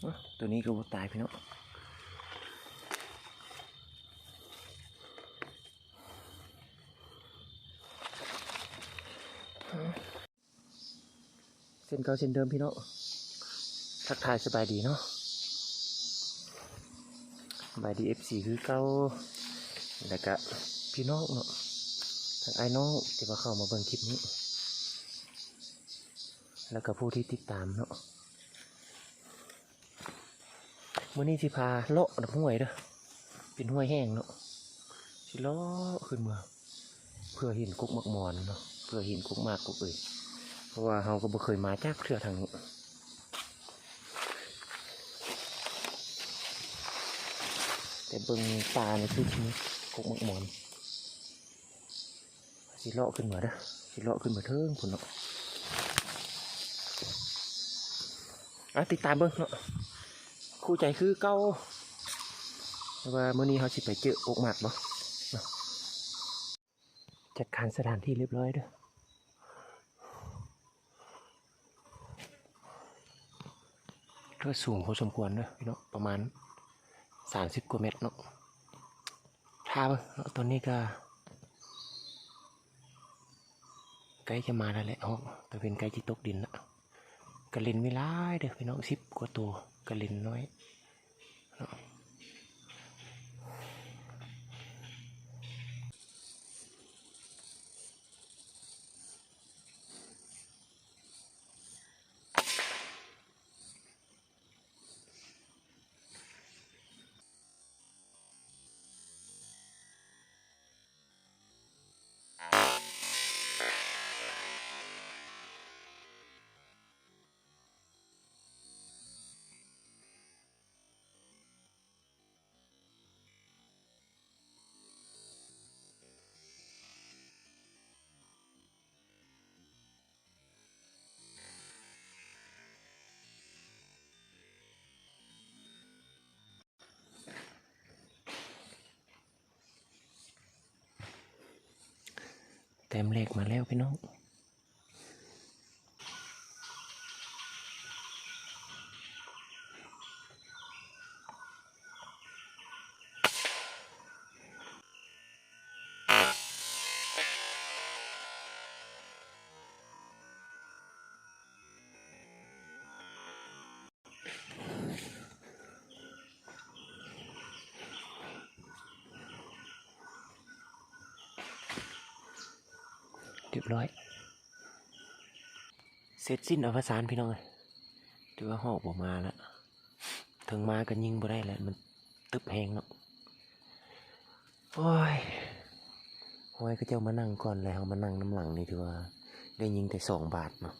ໂຕນີ້ກໍບໍ່ຕາຍພີ່ນ້ອງ. ເຊັ່ນເກົ່າເຊັ່ນເດີມພີ່ນ້ອງ ທັກທາຍສະບາຍດີເນາະ ສະບາຍດີເອັຟຊີຄືເກົ່າ ແລ້ວກະພີ່ນ້ອງເນາະ ທັງອ້າຍນ້ອງທີ່ວ່າເຂົ້າມາເບິ່ງຄລິບນີ້ ແລ້ວກະຜູ້ທີ່ຕິດຕາມເນາະ. ມື້ນີ້ຊິພາເລາະນຳຫ້ວຍເດີ ເປັນຫ້ວຍແຫ້ງເນາະ ຊິເລາະຂຶ້ນເມືອ ເພື່ອເຫັນກົກໝາກໝອນເນາະ ເພື່ອເຫັນກົກໝາກກົກເອີຍ ເພາະວ່າເຮົາກໍບໍ່ເຄີຍມາຈັກເທື່ອທາງນີ້ ແຕ່ເບິ່ງປ່ານີ້ຄືຊິມີກົກໝາກໝອນ. ຊິເລາະຂຶ້ນມາເດີ ຊິເລາະຂຶ້ນມາເທິງພຸ້ນເນາະ ອ່ະ ຕິດຕາມເບິ່ງເນາະ ຄູ່ໃຈຄືເກົ່າ ວ່າມື້ນີ້ເຮົາຊິໄປເຈີກົກໝາກບໍ່ເນາະ. ຈັດການສະຖານທີ່ຮຽບຮ້ອຍເດີ ກໍສູງພໍສົມຄວນເດີພີ່ນ້ອງ ປະມານສາມສິບກວ່າແມັດເນາະ. ຖ້າເບິ່ງເນາະ ຕອນນີ້ກໍໃກ້ຈະມາແລ້ວແຫຼະ ຮອກຕາເວັນໃກ້ຈະຕົກດິນລະ ກະເລັນມີຫຼາຍເດີພີ່ນ້ອງ ສິບກວ່າໂຕ ກະເລັນນ້ອຍເນາະ. ແຕ້ມແລກມາແລ້ວພີ່ນ້ອງ. ຮຽບຮ້ອຍ ເສັດສິ້ນອະວະສານພີ່ນ້ອງເອີຍ ຖືວ່າຮອກບໍ່ມາລະ ເຖິງມາກໍຍິງບໍ່ໄດ້ລະ ມັນຕຶບແຮງເນາະ. ໂອ້ຍ ຮອຍເຂົາເຈົ້າມານັ່ງກ່ອນ ແລ້ວເຮົາມານັ່ງນຳຫຼັງນີ້ ຖືວ່າໄດ້ຍິງແຕ່ສອງບາດເນາະ.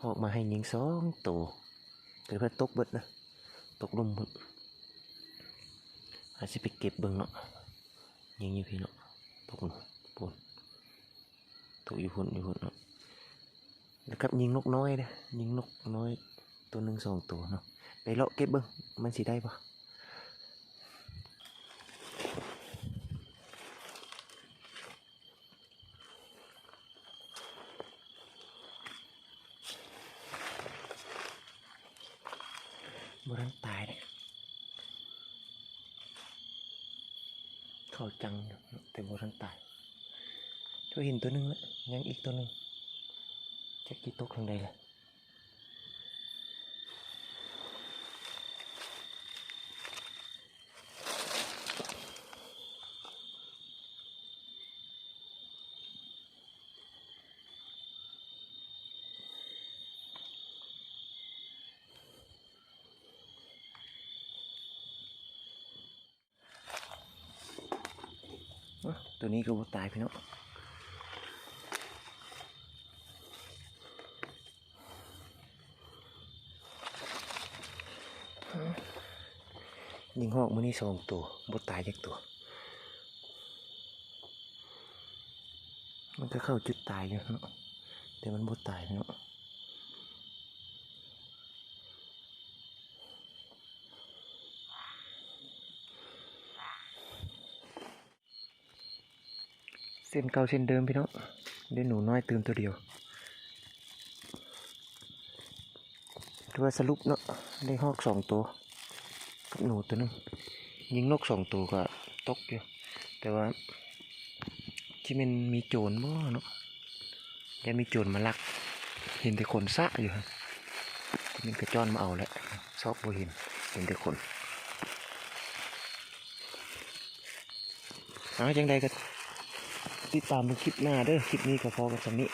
ຮອກມາໃຫ້ຍິງສອງໂຕ ແຕ່ເພິ່ນຕົກເບິດນະ ຕົກລຸ່ມພຸ້ນ ອາດຊິໄປເກັບເບິ່ງເນາະ. ຍິງຢູ່ພີ້ເນາະ ຕົກພຸ້ນ ຕົກຢູ່ພຸ້ນ ຢູ່ພຸ້ນເນາະ. ແລ້ວກັບຍິງນົກນ້ອຍເດ້ ຍິງນົກນ້ອຍໂຕໜຶ່ງສອງໂຕເນາະ ໄປເລາະເກັບເບິ່ງ ມັນຊິໄດ້ບໍ່. ບໍ່ທັນຕາຍເດ້ ເຂົ້າຈັງຢູ່ ແຕ່ບໍ່ທັນຕາຍ. ໂອ້ ເຫັນໂຕໜຶ່ງລະ ຍັງອີກໂຕໜຶ່ງ ຈັກຊິຕົກທາງໃດລະ. ໂອ້ ໂຕນີ້ກໍບໍ່ຕາຍພີ່ນ້ອງ. ຍິງຮອກມື້ນີ້ສອງໂຕ ບໍ່ຕາຍຈັກໂຕ. ມັນກໍເຂົ້າຈຸດຕາຍຢູ່ເນາະ ແຕ່ມັນບໍ່ຕາຍເນາະ. ເຊັ່ນເກົ່າເຊັ່ນເດີມພີ່ນ້ອງ ໄດ້ໜູນ້ອຍຕື່ມໂຕດຽວ ໂຕ ຖືວ່າສະຫຼຸບເນາະ ໄດ້ຮອກສອງໂຕ ກັບໜູໂຕໜຶ່ງ ຍິງນົກສອງໂຕກໍຕົກຢູ່ ແຕ່ວ່າ ຊິແມ່ນມີໂຈນບໍ່ເນາະ ຢ້ານມີໂຈນມາລັກ ເຫັນແຕ່ຂົນຊະຢູ່ຫັ້ນ ຊິແມ່ນກະຈ້ອນມາເອົາແຫຼະ ຊອກບໍ່ເຫັນ ເຫັນແຕ່ຂົນ. ເອົາ ຈັ່ງໃດກໍຕິດຕາມເບິ່ງຄລິບໜ້າເດີ້ ຄລິບນີ້ກໍພໍກັນສ່ຳນີ້.